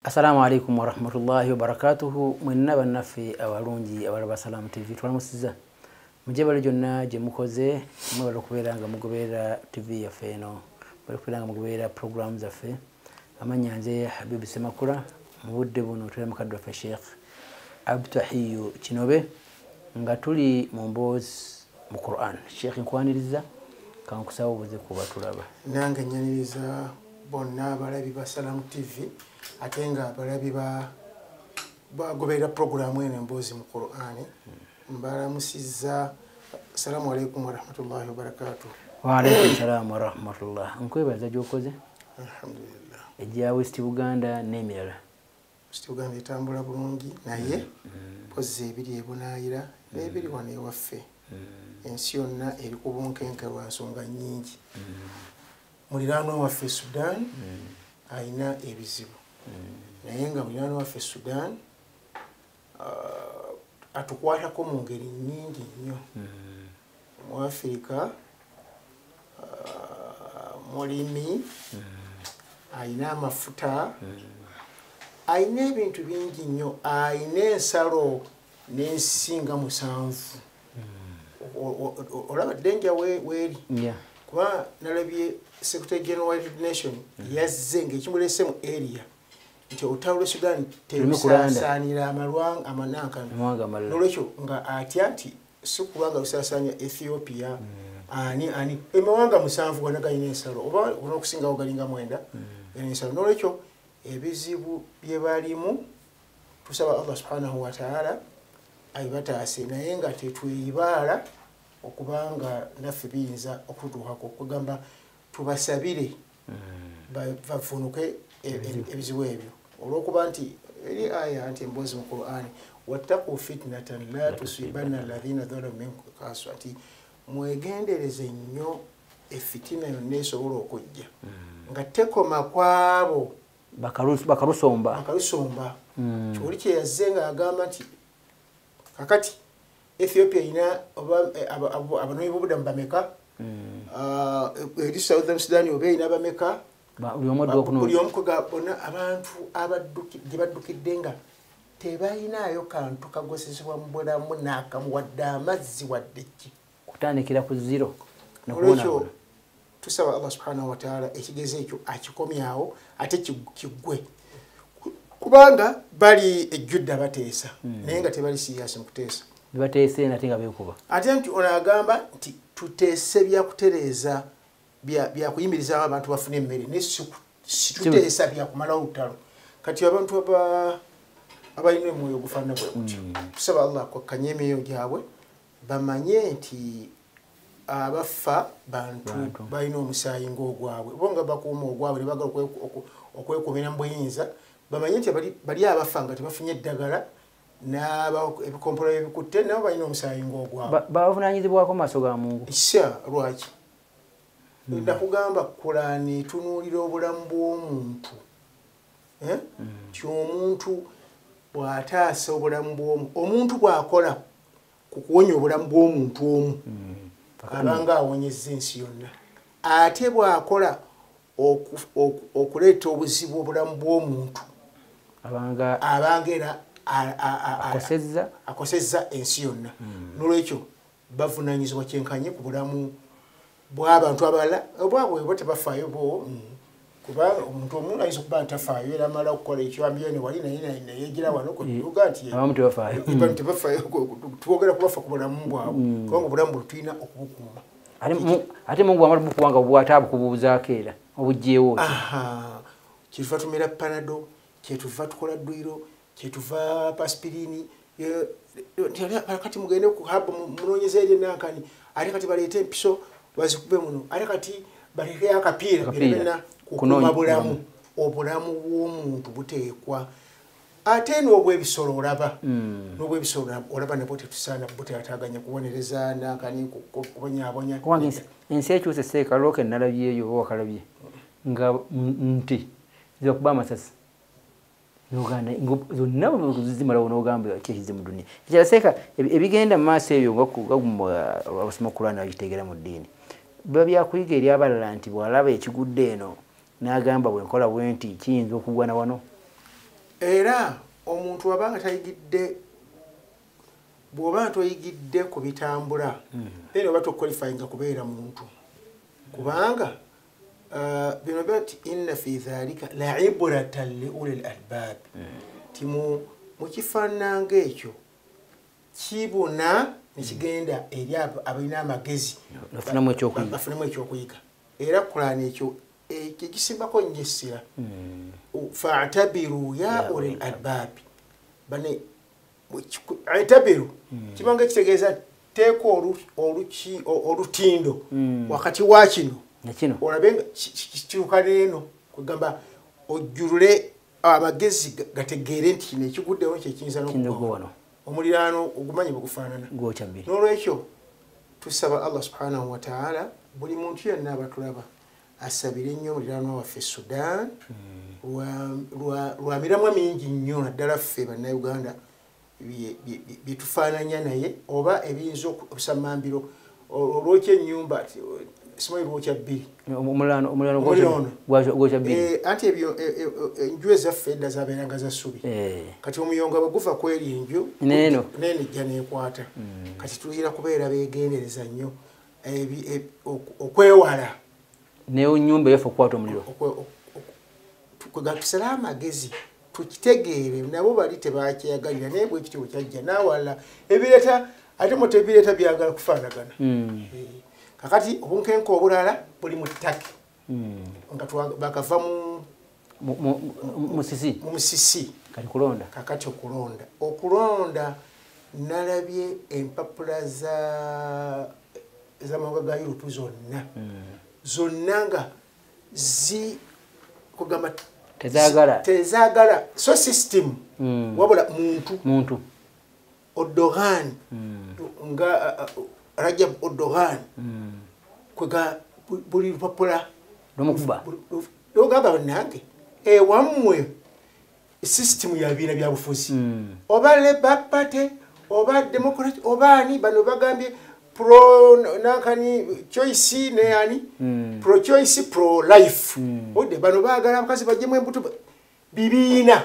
Assalamu alaikum warahmatullahi wabarakatuhu. Mwenna bannaffe abalungi abalaba Salaam TV, twalamusiza mujebale gyonna gye mukoze, mwebale okubeera nga mugoberera TV yaffe eno, mwebale okubeera nga mugoberera program zaffe. Amannya nze Habibu Semakula. Mu budde buno tuli mukadde waffe Sheikh Abtahiyu Kinobe nga tuli mu mboozi mu Quran. Sheikh, nkwaniriza, kankusaba obuze kuba tulaba. Nange nyaniriza bonna abalabi ba Salaam TV, ate nga abalabi bagoberera programu eno emboozi mu Qur'ani. Mbalamusizza. Assalamu alaikum warahmatullahi wabarakatuh. Wa alaikum salam warahmatullah. Nkwebaza gy'okoze. Alhamdulillah. Ejja West Buganda n'emirala. West Buganda etambula bulungi, naye mpozi ebiri ebunaayira n'ebiri wano ewaffe. Ensi yonna eri ku bunkenke lwa nsonga nnyingi. Muliraanwa waffe Sudan ayina ebizibu, naye nga muliraanwa waffe Sudan atukwatako mu ngeri nnyingi nnyo. Mu Afirika mulimi, ayina amafuta, ayina ebintu bingi nnyo, ayina ensalo n'ensi nga 7. Olaba ddenja weeri. Kuba nalabye Secretary General wa United Nation yazze ng'ekimulese mu area nti olutalo lw'e Sudan terusaasaanira amanankano, nolwekyo nga atya nti si kubanga lusaasaanya Ethiopia, ani amawanga 7 gonna galina ensalo, oba n'okusingawo galinga 9 galina ensalo. Nolwekyo ebizibu bye balimu tusaba Allah subhanahu wa ta'ala abibataase, naye nga tetweyibaala okubanga naffe biyinza okututuukako. Okugamba tubasabire bavunuke ebizibu ebyo, olw'okuba nti eri aya nti emboozi mu Qur'ani, wattaqu fitnatan la tusibanna alladhina dhalamu minkum khassa, nti mwegendereze nnyo efitina yonna esobola okujja nga tekoma kwabo bakalusomba. Kyoli kye yazze ng'agamba nti kakati Ethiopia ina abanoonyi b'obubudamu bameka, eri Southern Sudan oba erina bameka, buli omu bonna abantu gye baddukidde nga tebayinaayo kantu kagosesebwa mu bulamu n'akamu, wadde amazzi wadde ki, kutandikira ku zero. Olwekyo tusaba Allah subhanahu wa ta'ala ekigezo ekyo akikomyawo ate kiggwe, kubanga bali ejjudda bateesa, naye nga tebali serious mu kuteesa. Bateese ate nga beekuba. Ate nti ono agamba nti tuteese byakutereeza, byakuyimirizaawo abantu bafune emmere, naye situteesa byakumalawo olutalo. Kati abantu abalina omwoyo ogufaanana bwe gutyo, tusaba Allah akkakkanye emyoyo gyabwe, bamanye nti abafa bantu balina omusaayi ng'ogwabwe, bo nga bakuuma ogwabwe ne baagala okwekumira mu buyinza, bamanye nti bali abafa nga tebafunye eddagala n'ebikompola ebikutte, nabo balina omusaayi ng'ogwabwe. Bavunaanyizibwako mu maaso ga Mungu. Sya lwaki? Ndakugamba Kulaani etunuulira obulamu bw'omuntu, nti omuntu bw'ataasa obulamu bw'omu, omuntu bw'akola ku kuwonya obulamu bw'omuntu omu, abanga awonyezza ensi yonna. Ate bw'akola okuleeta obuzibu obulamu bw'omuntu, abanga era akosezza ensi yonna. Nolwekyo bavunaanyizibwa kyenkanye ku bulamu bw'abantu abalala, obwabwe bo tebafaayo bo, kuba omuntu omu ayinza okuba ntafaayo era amala okukola ekyambyone wali naye neyeegira wano kwetuga nti abamu tebafaayo, twogera kubafa ku bulamu bwabwe, kubanga obulamu bwe tulina okubukuuma. Ate Mungu amala bukuwa nga bw'ate abukubuuzaako era obuggyeewo. Kyetuva tumira Panado, kyetuva tukola dduyiro, kyetuva paspirini, kati mugende ku hub munoonyeze eri enankani, ate kati baleete empiso bazikube muno, ate kati balekeyo akapiira byonna kukuuma bulamu. Obulamu bw'omuntu buteekwa. Ate n'obw'ebisolo olaba, n'obw'ebisolo olaba nabwo tetusaana buteataaganya kubonereza nankani kubonyaabonya. Kubanga ensi ekyuse seekalooke nalabyeyo oba wakalabye nga nti zibakuba amasasi zonna zimalawo n'ogamba ki ekize mu duniya. Ekirala seeka ebigenda mu maaso ebyo nga abasoma Kulaani babitegeera mu ddiini, biba byakuyiga eri abalala nti bw'alaba ekigudde eno n'agamba bwe nkola bwe nti kiyinza okugwa na wano. Era omuntu wabanga tayigidde, bw'oba toyigidde ku bitambula, then oba toqualifyinga kubeera muntu, kubanga bino bati inna fi dhalika la'ibratan li ulil albab, ti mu kifaananga ekyo kibuna nekigenda eri abalina amagezi bafunemu ekyokuyiga. Era Kulaani ekyo ekisimbako nnyo essira, fa'tabiru ya ulil albab, bane itabiru kibanga kitegeeza teeka olutindo wakati wa kino olabe kituuka n'eno, kugamba ojjulule amagezi gategeere nti kino ekiguddewo kyekiyinza n'okugwa. Omuliraano ogumanyi bwe gufaanana. N'olwekyo tusaba Allah subhanahu wa ta'ala buli muntu yenna abatulaba asabire nnyo omuliraano waffe Sudan lwa miramwa mingi nnyo, naddala ffe bannayuganda byetufaananya naye oba ebiyinza obusamambiro olwokya ennyumba simanyi lwokya bbiri anti ebyo enju ezaffe edda zabeeranga za ssubi, kati omuyonga bwe guva ku eri enju nene ejja n'ekwata. Kati tulina kubeera beegendereza nnyo okwewala n'ennyumba yaffe okukwata omuliro, tusale amagezi tukitegeere. Nabo bali tebakyeyagalira naye bwe kityo kyajja n'awalala ebireeta ate mo tebireeta byagala kufaanagana. Kakati obunkenke obulala buli mu ttake nga bakava mu musisi kati kulonda. Kakati okulonda nalabye empapula z'amawanga ga Europe zonna zonna nga zi kugamba tezaagala so system wabula muntu Erdogan nga Rajab Erdogan kwega buli lupapula lumukuba lugamba nange ewammwe system ya bibiina bya bufuzi oba Labour Party oba Democrat oba ani, bano bagambye pro nankani choice ne ani pro choice pro life, ode bano baagala abakazi bajjemu embuto bibiina.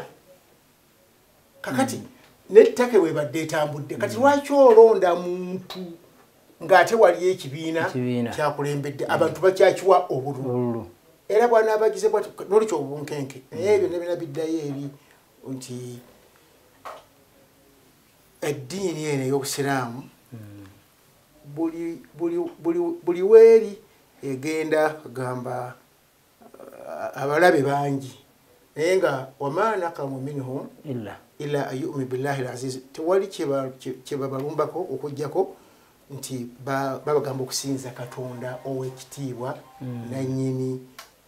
Kakati nettake webadde etambudde, kati lwaki olonda muntu ng'ate waliyo ekibiina kyakulembedde abantu bakyakiwa obululu? Era bw'anaabagize bwati n'olwekyo obunkenke, naye ebyo ne bina biddayo eri nti eddiini eno ey'obusiraamu buli weeri egenda kugamba abalabe bangi, naye nga wama nakamu minhum illa ayu'minu billahi al-aziz, tewali kye babalumbako okuggyako nti babagamba okusinza Katonda ow'ekitiibwa nannyini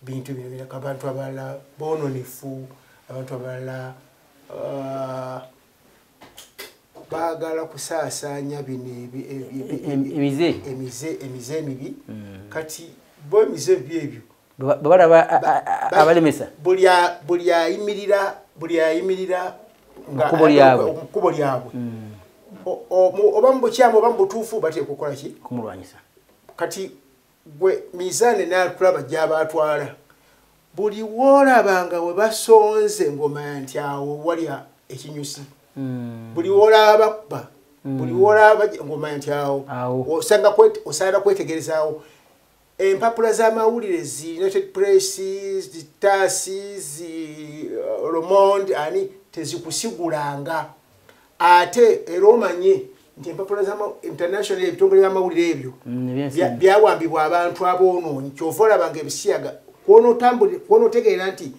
bintu bino biraka. Abantu abalala boononefu, abantu abalala baagala kusaasaanya bino emize emibi. Kati bo emize ebibi ebyo babalaba abalemesa buli ayimirira mu kkubo lyabwe oba mu bukyamu oba mu butuufu bateekwa okukola ki? Kumulwanyisa. Kati gwe mizaane n'akulaba gy'abaatwala, buli woolabanga we basonze ng'omanya nti awo wali ekinyusi, buli woolaba bakuba, buli woolaba ng'omanya nti awo osaana kwetegerezaawo. Empapula z'amawulire zi United Press, zi TASS, zi Le Monde ani tezikusigulanga. Ate era omanye nti empapula za international ebitongole by'amawulire ebyo byawambibwa abantu aboonoonyi. Kyova olabanga ebisiyaga kw'onootegeera nti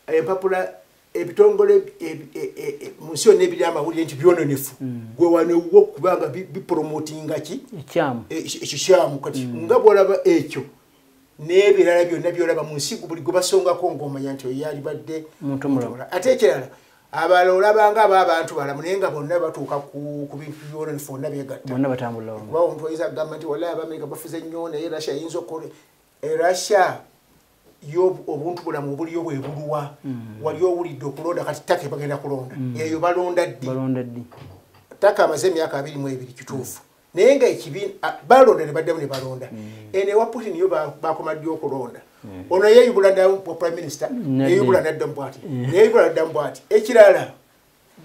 empapula ebitongole mu nsi yonna ebiri amawulire nti byononefu, gwe wano wo kubanga bipromotinga ki ekikyamu. Kati nga bw'olaba ekyo n'ebirala byonna by'olaba mu nsi buli gwe basongako ng'omanya nti oyo yalibadde muntu mulala. Ate ekirala abalala olabanga aba abantu balamu naye nga bonna batuuka ku bintu byononefu bonna beegatta, bonna batambulira wamu. Kuba omuntu oyinza kugamba nti wallahi Abamerika bafuze nnyo naye Russia eyinza okukola. Russia yo obuntu bulamu obuliyo bwe buluwa, wali owulidde okulonda kati ttaka bagenda kulonda, eyo balonda ddi? Ttaka amaze emyaka 22 kituufu, naye nga ekibiina balonda ne baddamu ne balonda. Eno ewa Putin yo bakoma ddi okulonda? Ono yeeyubula dda prime minister, yeeyubula naddamu bw'ati, yeeyubula naddamu bw'ati. Ekirala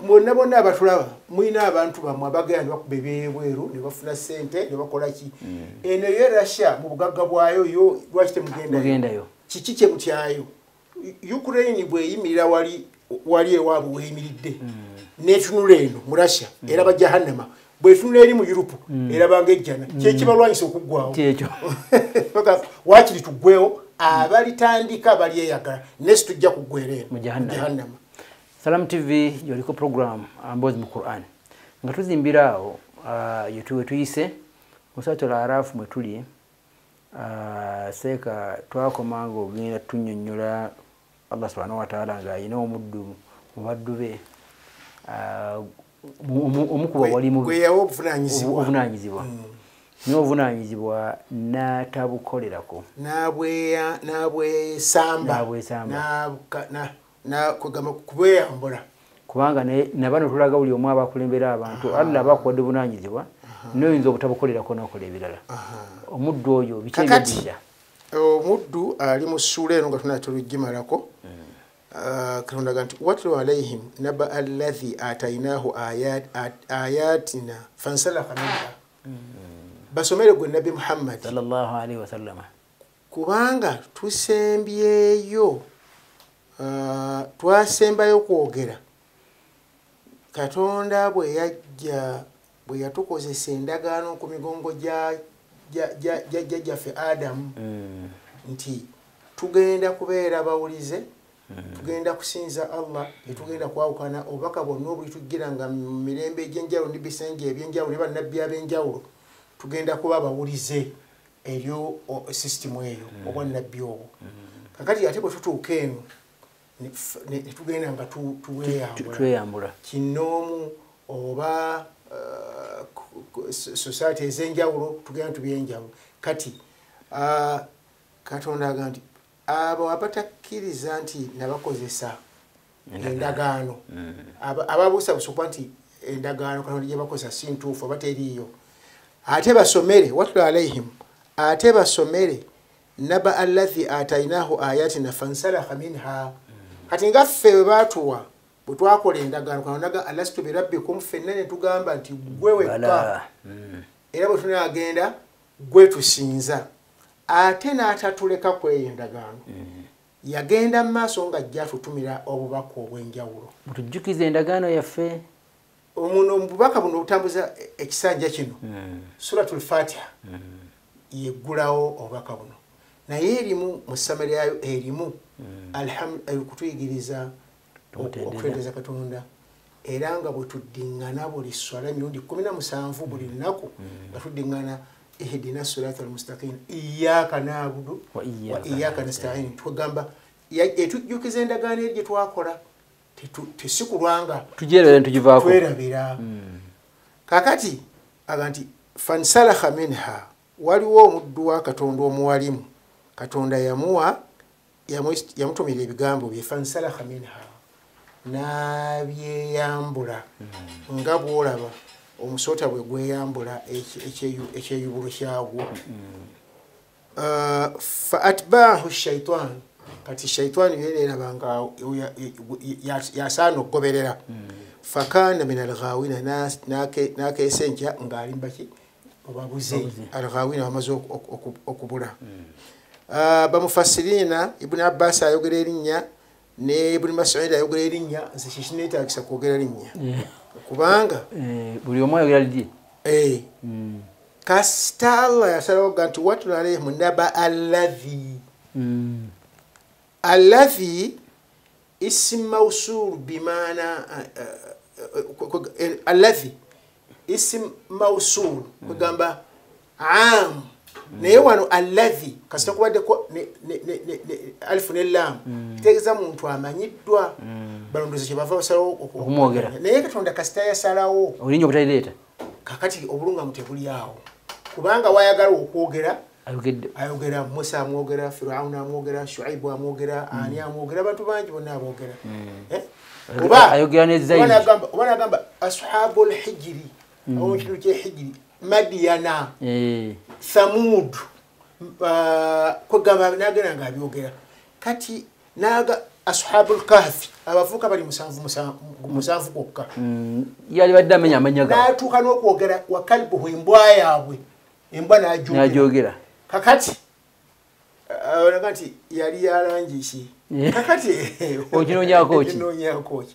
bonna bonna abatulaba mulina abantu bammwe abagenda ne bakuba ebyebweru ne bafuna ssente ne bakola ki. Eno ye Russia mu bugagga bwayo yo lwaki temugendayo? Kiki kye mutyayo? Ukraine bweyimirira wali ewaabwe weyimiridde n'etunula eno mu Russia eraba Jahannama, bwetunula eri mu Europe eraba ng'ejjana. Kyekibalwanyisa okuggwawo waakiri tuggwewo, abalitandika balyeyagala nesi tujja kuggwera eno mu Jahannama. Salam TV yoliko program Ambozi mu Quran nga tuzimbira awo yetuwe tuyise mu Suratul Araf mwe tuli. Seeka twakomanga ogenda tunnyonnyola Allah subhanahu wa ta'ala nga ayina omuddu mu baddu be omukuba wali mu gwe yawa obuvunaanyizibwa n'obuvunaanyizibwa n'atabukolerako n'abwesamba kugamba kubweyambula kubanga nabano tulaga buli omu abakulembera abantu Allah abakuwadde obuvunaanyizibwa n'oyinza obutabukolerako n'okola ebirala. Omuddu oyo biki ebyaddirira? Omuddu ali mu ssuula eno nga tunaatera okugimalako. Katonda agamba nti watlu alaihim naba alladhi atainahu ayatina fansalakha minha. Basomere gwe Nabbi Muhammad sallallahu alaihi wasallam, kubanga tusembyeyo twasembayo kwogera Katonda bwe yajja bwe yatukozesa endagaano ku migongo gya jjajjaffe Adamu nti tugenda kubeera bawulize, tugenda kusinza Allah, tetugenda kwawukana, obubaka bwonna obulitujjira nga mu mirembe egy'enjawulo n'ebisenge eby'enjawulo ne bannabbi ab'enjawulo, tugenda kuba bawulize eryo sisitimu eyo obwannabbi obwo. Kakati ate bwe tutuuka eno ne tugenda nga tuweyambula kinoomu oba society ez'enjawulo, tugenda tubyenjawulo. Kati Katonda agamba nti abo abatakkiriza nti nabakozesa endagaano, ababuusabuusa okuba nti endagaano Katonda gye bakozesa si ntuufu oba teriiyo, ate basomere watlu alaihim, ate basomere naba alladhi atainahu ayatina fansalakha minha. Kati nga ffe bwe baatuwa bwe twakola endagaano, Katonda n'agamba alastu birabbikum, ffenna ne tugamba nti ggwe wekka, era bwe tunaagenda ggwe tusinza. Ate n'atatuleka kweyo endagaano, yagenda mu maaso ng'ajja atutumira obubaka obw'enjawulo. Mutujjukize endagaano yaffe. Omuno obubaka buno obutambuza ekisanja kino, Suratul Fatiha yeggulawo obubaka buno, naye erimu mu ssomero lyayo erimu okutuyigiriza okutendereza Katonda, era nga bwe tuddiŋŋana buli sswala emirundi 17 buli lunaku nga tuddiŋŋana ihdina siratal mustaqim iyyaka na'budu wa iyyaka nasta'in. Tugamba etujjukiza endagaano eri gye twakola, tesikulwanga tugyerabira tugivaako twerabira. Kakati aga nti fansalakha minha, waliwo omuddu wa Katonda omuwalimu, Katonda yamuwa yamutumira ebigambo bye, fansalakha minha, n'abyeyambula nga bw'olaba omusota bwe gweyambula ekyeyubulo kyagwo. Fa atbaahu shaitan, kati shaitani yeeraba nga yasaana okugoberera. Fakana min alghawina, n'akeesa enkya ng'alimba ki obabuze, alghawina bamaze okubula. Bamufassirina Ibn Abbas ayogera erinnya ne Ibn Mas'ud ayogera erinnya, nze kikineetaagisa kwogera linnya kubanga buli omu ayogera lirye. Kasita Allah yasalawo ga nti watlu alaihim naba alladhi, alladhi ism mawsul bimaana alladhi ism mawsul kugamba am, naye wano alladhi kasita kubaddeko alifu ne lam kitegeeza muntu amanyiddwa, balondozi kye bava basalawo okumwogera, naye Katonda kasita yasalawo olinnya obutalireeta. Kakati obulungamu tebuli awo, kubanga wayagala okwogera ayogera Musa amwogera, Firauna amwogera, Shuaibu amwogera, ani amwogera, abantu bangi bonna aboogera. Oba ayogera ne Zaidi, oba nagamba ashabul hijri, omukintu ky'ehijri, Madiyana, Thamud, Kwegamba nagenda nga abyogera. Kati naga ashabul kahfi abavuka bali musanvu kokka. Yali badde amenya amannya gaabwe. N'atuuka n'okwogera wa kalbuhu embwa yaabwe. Embwa n'ajogera. Kakati olaga nti yali yalangi ki? Kakati okinoonyaako ki? Okinoonyaako ki?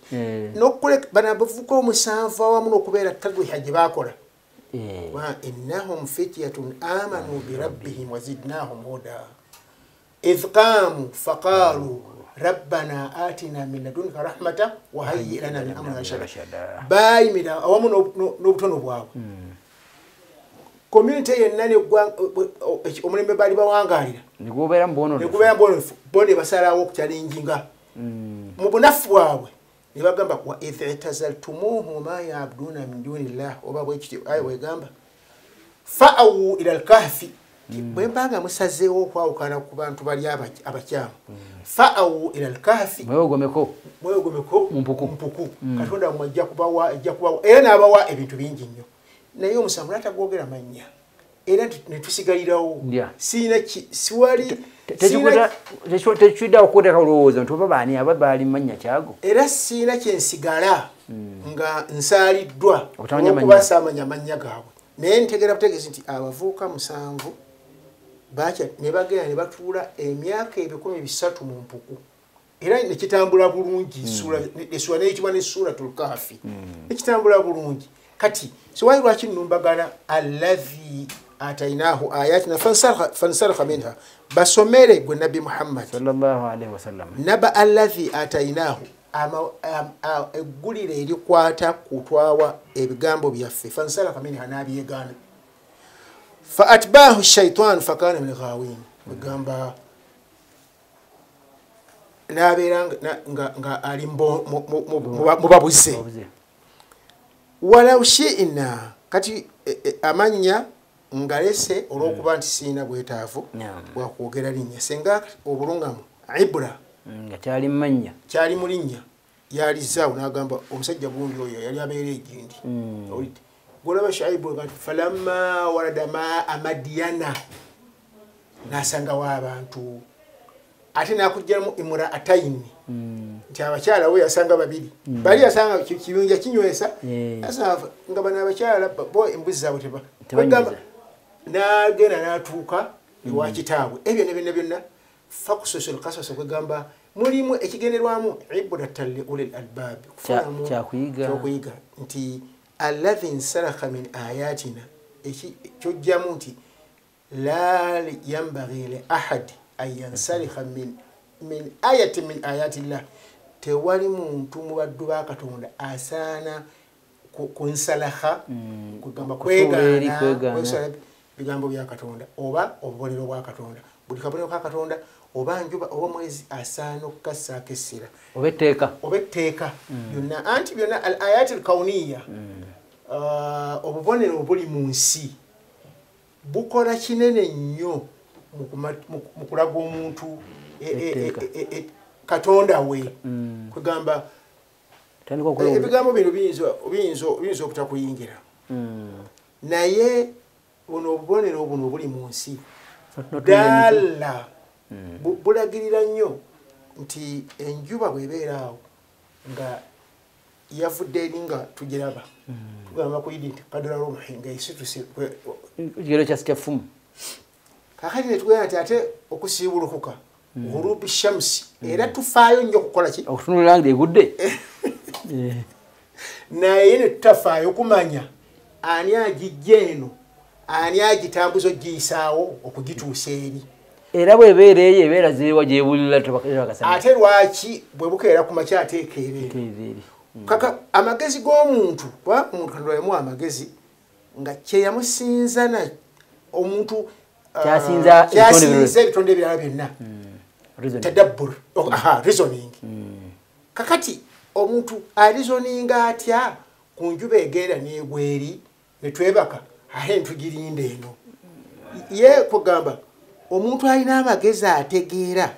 N'okuleka bano abavuka omusanvu awamu n'okubeera tagwiha gye baakola. Wa innahum fityatun amanu bi rabbihim wa zidnahum huda. Idh qamu faqalu rabbana atina min ladunka rahmatan wa hayyi lana min amrina rashada. Baayimira awamu n'obutono bwabwe. Community yenna omulembe baali bawangaalira. Ne gubeera mu bwononefu. Ne gubeera mu bwononefu. Bo ne basalawo okukyalinginga. Mu bunafu bwabwe ne bagamba wa idh i'tazaltumuuhu ma ya'buduna min dunillah oba bwe kityo ayi wegamba fa'awu ila al-kahfi. Bwe mbanga musazeewo okwawukana ku bantu bali abakyamu. Fa'awu ila al-kahfi. Mwewogomeko. Mwewogomeko mpuku. Katonda mmwe ajja kubawa era n'abawa ebintu bingi nnyo. Naye omusanvu n'atagwogera mannya. Era ne tusigalirawo. Siina siwali tekidda okuteeka olowooza nti oba baani aba baali mannya kyago. Era siina kye nsigala nga nsaaliddwa olw'okuba saamanya mannya gaabwe. Naye ntegeera butegeezi nti abavubuka musanvu bakya ne bagenda ne batuula emyaka 300 mu mpuku. Era ne kitambula bulungi essuula n'eyitibwa ne Suratul Kahfi. Ne kitambula bulungi. Kati siwali lwaki nnumbagana alladhi atainahu ayatina fansaraka minha. Basomere gwe Nabbi Muhammad sallallahu alaihi wasallam. Naba alladhi atainahu eggulire erikwata kutwawa ebigambo byaffe fansaraka minha n'abyegaana. Fa atbaahu shaitan fakana min ghawin. Bagamba n'abeera nga ali mu babuze. Walau shi'na kati amannya ngalese olw'okuba nti siina bwetaavu bwa kwogera linnya senga obulungamu ibra nga kyali mannya kyali mu linnya yalizaawo n'agamba omusajja gundi oyo yali abeera egindi. Golaba Shaibu kati falamma warada ma amadiyana n'asangawo abantu ate n'akuggyiramu imura atayini nti abakyala we yasanga babiri bali yasanga kibinja kinywesa yasanga nga bano abakyala bo embuzi zaabwe tebagamba n'agenda n'atuuka ewa kitaabwe ebyo ne byonna byonna fakusosola kasoso kwegamba mulimu ekigenderwamu ibratan li ulil albab kyakuyiga nti alladhi nsaraka min ayatina kyojjamu nti la yanbaghi li ahad an yansarika min ayatin min ayati llah. Tewali muntu mu baddu ba Katonda asaana kunsalaha kugamba kwegaana bigambo bya Katonda oba obubonero bwa Katonda. Buli kabonero ka Katonda oba njuba oba mwezi asaana okukassaako essira oba etteeka byonna anti byonna al ayati al-kauniya obubonero obuli mu nsi bukola kinene nnyo mu kulaga omuntu Katonda we. Kugamba ebigambo bino biyinza obutakuyingira. Naye buno obubonero buno obuli mu nsi ddala bulagirira nnyo nti enjuba bw'ebeera awo nga yavudde eri nga tugiraba tugamba kuyidi nti kadala lw'omuhi nga esituse ekigero kya ffumu. Kaakati ne tugenda nti ate okusiibulukuka ghurubi shamsi era tufaayo nnyo okukola ki? Okutunula nga egudde. Naye ne tutafaayo kumanya ani agijja eno ani agitambuza ogiyisaawo okugituusa eri. Era bw'ebeera eyo ebeera zeewa gyebulira tebakasana. Ate lwaki bwe bukeera ku makya ateeka ebeera? Kaka amagezi g'omuntu kuba omuntu Katonda yamuwa amagezi nga kye yamusinza na omuntu kyasinza ebitonde ebirala byonna. Tadabbur, reasoning. Kakati omuntu areasoninga atya ku njuba egenda n'egwa eri ne twebaka ahe ntugirinda eno. Ye kugamba omuntu alina amagezi ategeera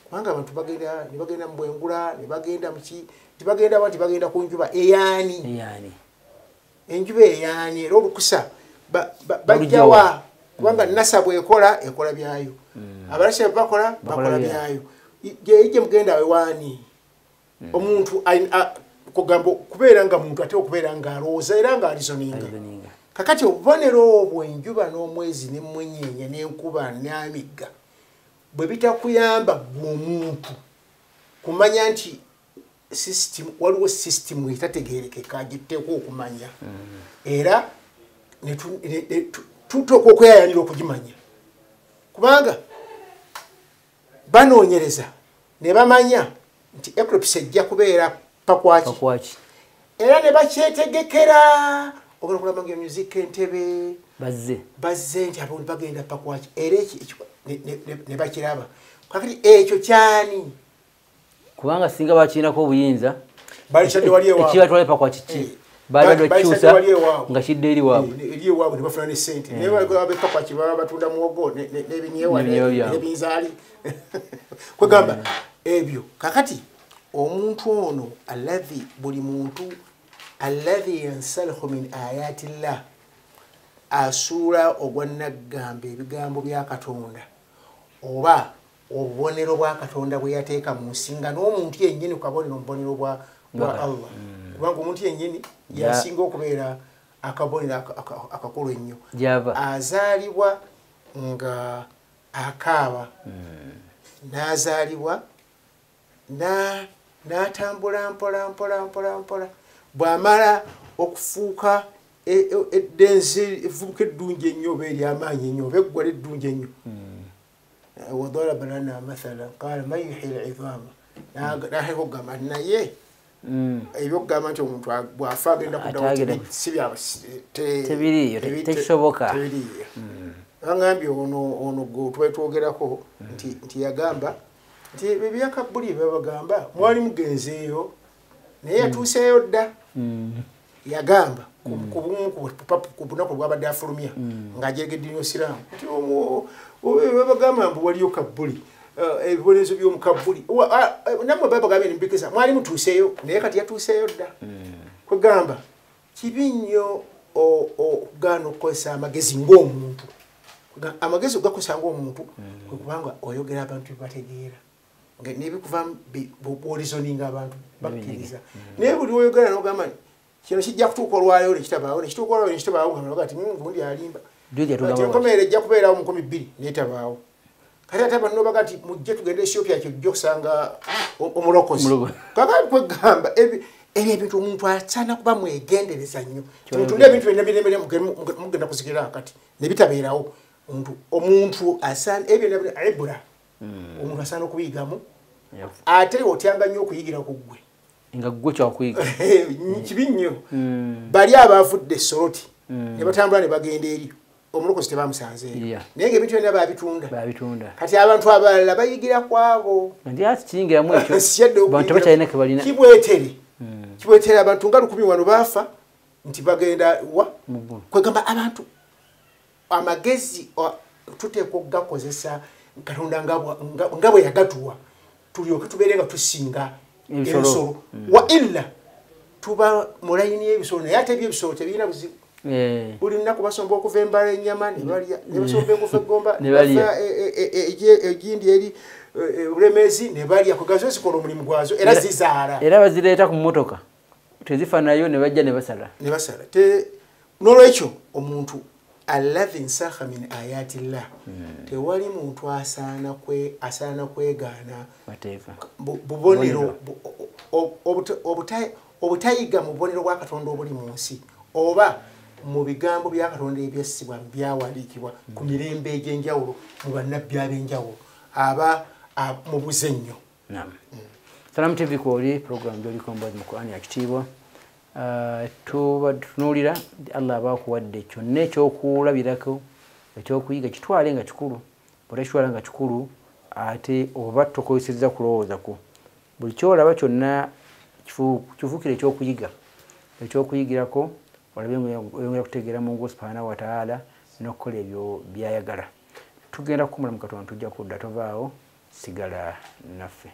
kubanga abantu bagenda ne bagenda mu bwengula ne bagenda mu ki tibagenda wa tibagenda ku njuba eyaani enjuba eyaani era olukusa bajjawa Kubanga NASA bw'ekola ekola byayo, Abarasha bakola bakola byayo. Gye mugenda wewaani omuntu kugamba kubeera nga muntu ate okubeera nga alowooza era nga alizoninga. Kakati obubonero obwo enjuba n'omwezi n'emmunyeenye n'enkuba n'amigga bwe bitakuyamba ggwe omuntu kumanya nti system, waliwo system etategeerekeka gyetuteekwa okumanya, era tuteekwa okweyayanira okugimanya, kubanga banoonyereza ne bamanya nti eclipse ejja kubeera Pakwaki, era ne bakyetegekera. Ogenda okulaba nga music Entebbe bazze nti abantu bagenda Pakwaki, era ne bakiraba. Kakati ekyo kyani? Kubanga singa bakirinako obuyinza ekibatwala Pakwaki ki bali bakyusa nga kidda eri waabwe, eri ewaabwe ne bafuna ne ssente. Naye ab'e Pakwaki baba batunda muwogo n'ebinyeewa n'ebinzaali. Kwegamba ebyo. Kakati omuntu ono alladhi, buli muntu alladhi yansalikhu min ayati llah, asuula ogwa naggamba ebigambo bya Katonda oba obubonero bwa Katonda bwe yateeka mu nsi, nga n'omuntu yennyini ku kabonero omubonero bwa Allah, kubanga omuntu yennyini yasinga okubeera akabonero akakulu ennyo. Azaalibwa nga akaaba, n'azaalibwa n'atambula mpola mpola mpola mpola, bw'amala okufuuka eddenzi evvubuka eddungi ennyo oba ery'amaanyi ennyo oba eggwala eddungi ennyo, wadaraba lana mathalan qala man yuhyi al-idhama, n'atandika okugamba naye ebyokugamba nti omuntu bw'afa agenda kuddawo si bya tebiriiyo, tekisoboka. Tebiriiyo. Bagambye ono gwe tuba twogerako nti yagamba nti ebyakabbuli babagamba mwali mugenzeeyo naye yatuuseeyo dda. Yagamba ku bunaku bwabadde afulumya ng'ajeregedde Osiraamu nti babagamba mbu waliyo kabbuli, ebibonerezo by'omu kabbuli, nammwe babagambye nembikisa mwali mutuuseeyo naye kati yatuuseeyo dda. Kwegamba kibi nnyo okugaana okukozesa amagezi ng'omuntu. Amagezi ogakozesa ng'omuntu kwe kubanga oyogera abantu bye bategeera n'ebikuvamu bw'olizoninga abantu bakkiriza. Naye buli oyogera n'ogamba kino kijja kutuuka olwaleero ne kitabaawo, ne kituuka olwaleero ne kitabaawo, nga balaga nti gundi alimba, enkomerero ejja kubeerawo mu 2000 n'etabaawo. Kati ate banno baga nti mujje tugende Ethiopia kyojja okusanga omulokozi. Kakati kwegamba ebyo ebintu omuntu asaana kuba mwegendereza nnyo. Mutunde ebintu byonna biremere mugenda kuzikirira kati ne bitabeerawo. Omuntu asaana ebyo byonna ibura, omuntu asaana okubiyigamu, ate otyanga nnyo okuyigira ku ggwe nga ggwe kyakuyiga kibi nnyo. Bali abaavudde Soroti ne batambula ne bagenda eri omulokozi tebamusanzeeyo, naye ng'ebintu byonna baabitunda. Kati abantu abalala bayigira ku abo kibwetere kibwetere abantu nga 1000 wano baafa nti bagenda wa. Kwegamba abantu amagezi tuteekwa okugakozesa Katonda nga bwe yagatuwa, tulyoke tubeere nga tusinga ebisolo. Wa illa tuba mu layini y'ebisolo, naye ate ebyebisolo tebirina buzibu. Buli lunaku basomba okuva embala ennyama ne balya, ne basomba okuva eggomba egindi eri Bulemezi ne balya. Kugazo zikola omulimu gwazo era zizaala, era bazireeta ku mmotoka tezifa nayo ne bajja ne basala. N'olwekyo omuntu alladhi nsakha min ayati llah, tewali muntu asaana kwegaana bubonero obutayiga mu bubonero bwa Katonda obuli mu nsi oba mu bigambo bya Katonda ebyassibwa byawandiikibwa ku mirembe egy'enjawulo mu bannabbi ab'enjawulo aba mubuze nnyo. Salaam TV kwoli program gy'oliko Mboozi mu Qur'an ya kitiibwa. Tunuulira Allah aba akuwadde kyonna ekyokulabirako ekyokuyiga, kitwale nga kikulu, bw'otakitwala nga kikulu ate oba tokozesezza kulowooza kwo. Buli ky'olaba kyonna kifuukire ekyokuyiga, ekyokuyigirako olabe oyongera kutegeera Mungu subhanahu wa ta'ala n'okukola ebyo by'ayagala. Tugenda kukumula mu Katonda, tujja kudda, tovaawo, sigala naffe.